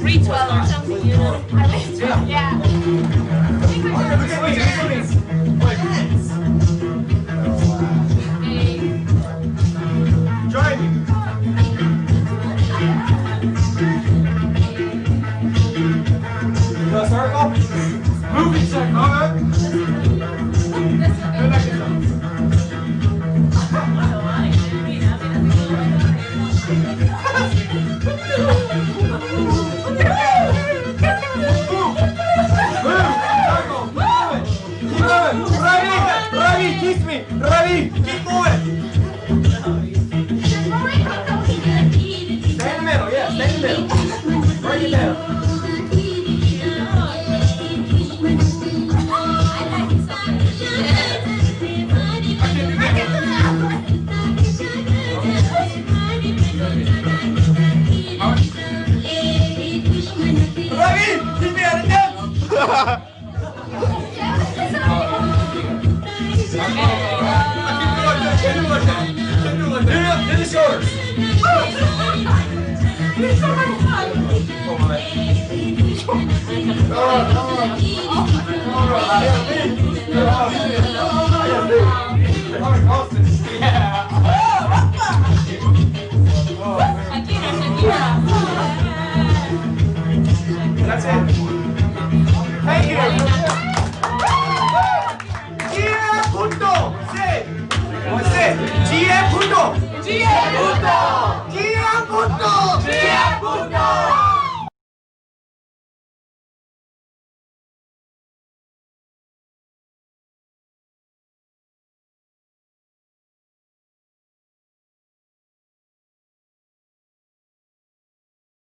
Three twelve or something, you know? Yeah. Join me. You got a circle? Movie check, all right? Go back to Keep moving. Ravi, Ravi, kiss me. Ravi, keep moving. Stay in the middle, yeah, stay in the middle. Break it down. Ravi, keep me at a distance. That's it. Thank you. G F Bhutto. Say. Say. G F Bhutto. G F Bhutto. G F Bhutto. G F Bhutto.